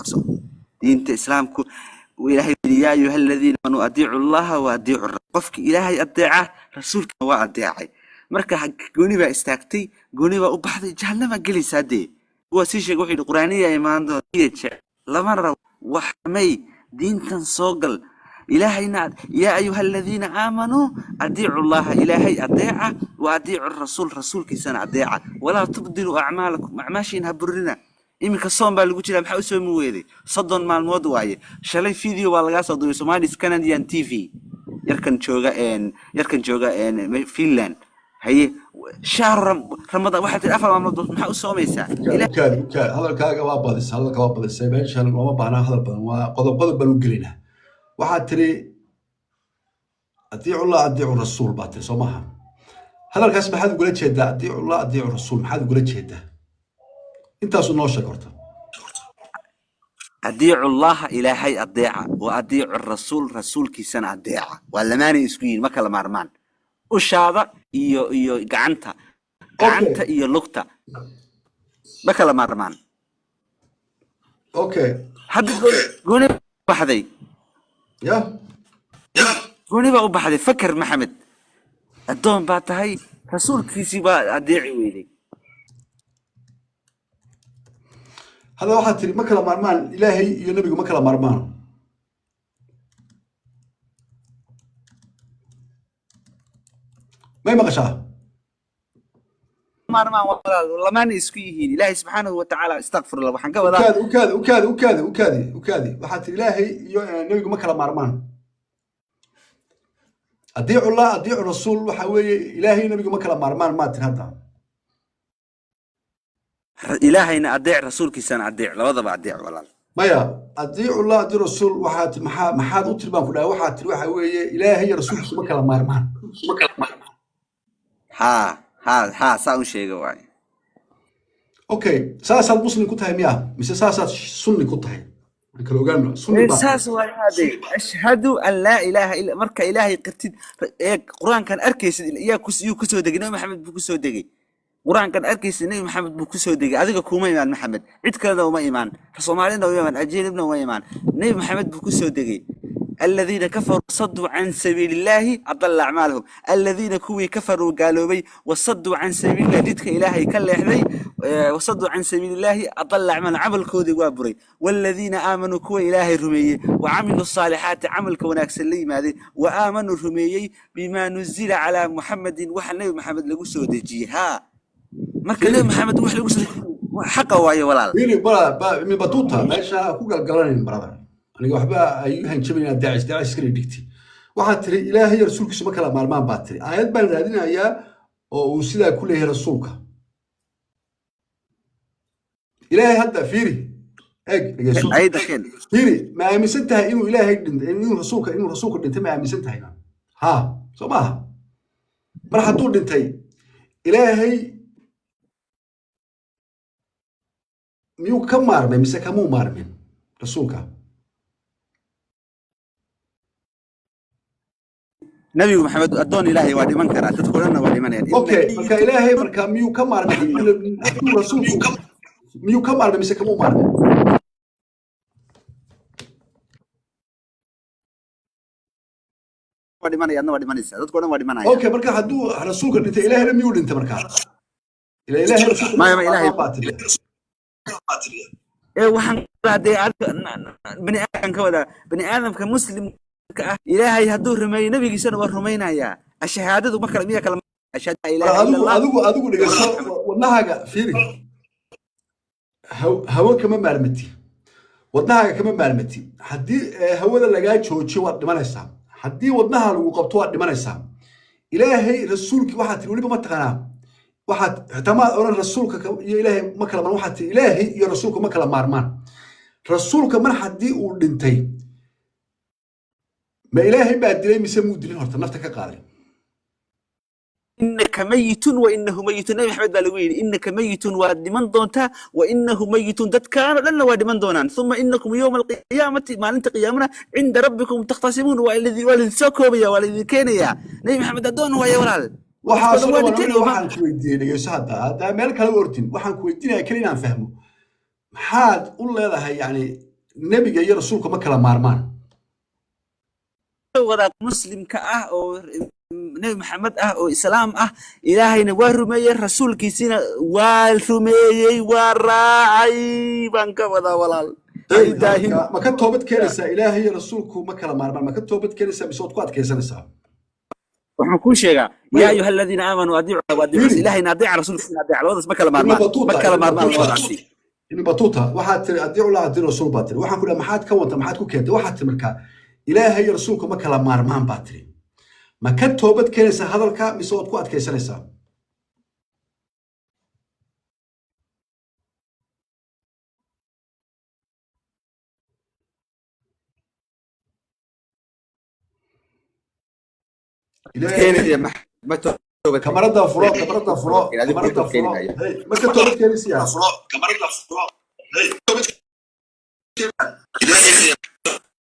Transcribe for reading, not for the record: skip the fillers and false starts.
Qabso diinta Islaamku. Ilaahay yidhi, yaa ayuha aladiina aamanuu adiicu Allaha wa adiicu qofki Ilaahay adeeca, rasuulkana waa adeecay. Marka gooni baa istaagtay, gooni baa u baxday, jahannama gelaysaa. Dee waa sii sheegay, wuxuu yidhi quraaniya imaan doona, lama rabo waxmay diintan soo gal. Ilaahayna, yaa ayuha aladiina aamanuu adiicu Allaha, Ilaahay adeeca, wa adiicu rasuul, rasuulkiisana adeeca, walaa tubdiluu acmaalakum, acmaashiin ha burina. Iminka soon baa lagu jiraa, maxaa u soomi weeday? 30 maalmood waaye. Shalay video baa lagaa soo duubay Somalis Canadian TV, yarkan jooga yarkan jooga Finland. Haye, shahru Ramadaan waxaa tiri 4 maalmood, maxaa u soomaysaa? Ukaadi, ukaadi, hadalkaaga waa badisay, hadalka waa badisay. Meeshan looma baahnaa hadal badan, waa qodob qodob baan u gelinaa. Waxaad tiri adiicullah, adiicu rasuul baa tiri, soo maaha? Hadalkaas maxaad ugula jeedaa? Adiicullah, adiicu rasuul, maxaad ugula jeedaa? Intaasu noo sheeg horta. Adiicu Allaha, Ilaahay adeeca, wa adiicu rasuul, rasuulkiisana adeeca. Waa lamaanay isku yihiin, ma kala maarmaan. Ushaada iyo gacanta, gacanta iyo lugta ma kala maarmaan. Hadda gooni baxday. Ya. Gooni baa u baxday. Fakar Maxamed, addoon baa tahay, rasuulkiisii baa adeeci weyday. Hadda waxaad tiri ma kala maarmaan, Ilaahay iyo nebigu ma kala maarmaan. May maqashaa? Maarmaan walaal, lamaanay isku yihiin. Ilaahay subxaanahu watacaala, astaqfirullah, waxaan ka wadaa Ukaadi, ukaadi, ukaadi, ukaadi, ukaadi, ukaadi. Waxaad tiri Ilaahay iyo nebigu ma kala maarmaan. Adiicullah, adiicu rasuul, waxa weeye Ilaahay iyo nebigu ma kala maarmaan maa tiri hadda? Ilaahayna adeec, rasuulkiisana adeec, labadaba adeec walaal. Maya, adiicullah, adiicu rasuul, waxaad maxaad u tiri baan ku dhahay. Waxaad tiri waxa weeye Ilaahay iyo rasuulkiisu ma kala maarmaan. Haa haa haa, saa u sheega waaye. Okay, saasaad muslim ku tahay miya mise saasaad sunni ku tahay? Aan kala ogaano, sunni baa Saas waay hade, ashhadu an laa ilaaha illa. Marka Ilaahay qirtid ee Qur-aankan arkaysid, yaa yuu kusoo degay? Nabi Maxamed buu kusoo degay. Qur-aankan arkaysid Nabi Maxamed buu kusoo degay. Adiga kuma imaan Maxamed, cid kalena uma imaan, Soomaalina uma imaan, ajaanibna uma imaan, Nabi Maxamed buu kusoo degay. الذين كفروا صدوا عن سبيل الله أضل أعمالهم. الذين كوي كفروا قالوا وصدوا عن سبيل الله، جدك إلهي كلا وصدوا عن سبيل الله أضل أعمالهم، عمل كودي وابري. والذين آمنوا، كوي إلهي رميي، وعملوا الصالحات، عمل كوناك سليم هذه، وآمنوا رميي بما نزل على محمد، وحن نبي محمد لقو سودجي. ها، marka Nabi Maxamed wax lagu soo xaqa waayo walaal. Fiiri bara ba mi batuuta meesha ku galgalanayn, brother. Aniga waxba ay u hanjabin inaad daacis daacis iskala dhigti. Waxaad tiri Ilaahay iyo rasuulkiisu ma kala maarmaan baa tiri. Aayad baan raadinayaa oo uu sidaa ku leeyahay rasuulka Ilaahay. Hadda fiiri, eeg, dhegeyso. Ayada keen. Fiiri, ma aaminsan tahay inuu Ilaahay dhintay, inuu rasuulka dhintay? Ma aaminsan tahay? Ha, soo maaha? Mar hadduu dhintay, Ilaahay miyuu ka maarmay mise kamuu maarmin rasuulka? Nabigu Maxamed addoon Ilaahay waa dhiman karaa, dadku dhanna waa dhimanayaan. Okay, marka Ilaahay marka miyuu ka maarmay hadduu rasuulku, miyuu ka maarmay mise kamuu maarmay? Waa dhimanaya, adna waa dhimanaysaa, dadku dhan waa dhimanaya. Okay, marka hadduu rasuulka dhintay, Ilaahayna miyuu dhintay? Marka ila Ilaahay rasuulka Maya, ma Ilaahay baa tiri. Ee waxaan dee bani aadamka ka wadaa, bani aadamka muslimka ah Ilaahay hadduu rumeeyo, nabigiisana waa rumaynayaa. Ashahaadadu ma kala miya kala ashhadu an laa ilaaha illa Adigu Allah. Adigu dhegeyso, wadnahaaga fiiri. Hawo kama maarmati, wadnahaaga kama maarmati. Haddii hawada lagaa joojiyo waad dhimanaysaa, haddii wadnaha lagu qabto waad dhimanaysaa. Ilaahay rasuulki waxaad tiri weliba ma taqaanaa, waxaad xitaa maad odhan rasuulka iyo Ilaahay ma kala maarmaan. Waxaad tiri Ilaahay iyo rasuulka ma kala maarmaan. Rasuulka mar haddii uu dhintay, ma Ilaahay baa dilay mise muu dilin horta nafta ka qaaday? Innaka mayitun wa innahu mayitun. Nabi Maxamed baa lagu yidhi innaka mayitun, waad dhiman doontaa, wa innahu mayitun, dadkaanoo dhanna waa dhiman doonaan. Uma innakum yowma alqiyaamati, maalinta qiyaamana, cinda rabbikum takhtasimuun, waa laidin soo koobaya, waa laidin keenayaa. Nabi Maxamed addoon waaye walaal. Waxaasoo dadkoo dhan waa dhan dhinteen. aniga waxaan ku weydiiyey, dhegeyso, hadda meel kale u ortin, waxaan ku weydiinaya keli inaan fahmo maxaad u leedahay yani. Nebiga iyo rasuulku ma kala maarmaan. Wadaad muslimka ah oo Nebi Maxamed ah oo islaam ah, Ilaahayna waa rumeeyey, rasuulkiisina waa rumeeyey, waa raacay baan ka wadaa, walaal. Hey, daahin. Hadalka, ma ka toobad keenaysaa? Ilaahay iyo rasuulku ma kala maarmaan, ma ka toobad keenaysaa mise waad ku adkaysanaysaa? Waxaan kuu sheegaa, Maya. yaa ayuha aladiina aamanuu adiicu wa adiicu. Yiri. Ilaahayna adeeca, rasuulkiisina adeeca, labadaas ma kala Ibn maarmaan. Batuuta, Ma kala Ibn maarmaan Batuuta. labadaasi. Ibn Batuuta, waxaad tiri adiicu llah, adiicu rasuul baad tiri. Waxaan ku dhahay, maxaad ka wanta, maxaad ku keentay? Waxaad tiri markaa ilaahay iyo rasuulku ma kala maarmaan baad tiri. Ma ka toobad keenaysaa hadalka mise waad ku adkaysanaysaa? Ilaahay Keenaya ma toobad kamarada furo, kamarada furo. Adigu Kamarada toobad furo. keenaya. Hey, ma ka toobad keenaysaa?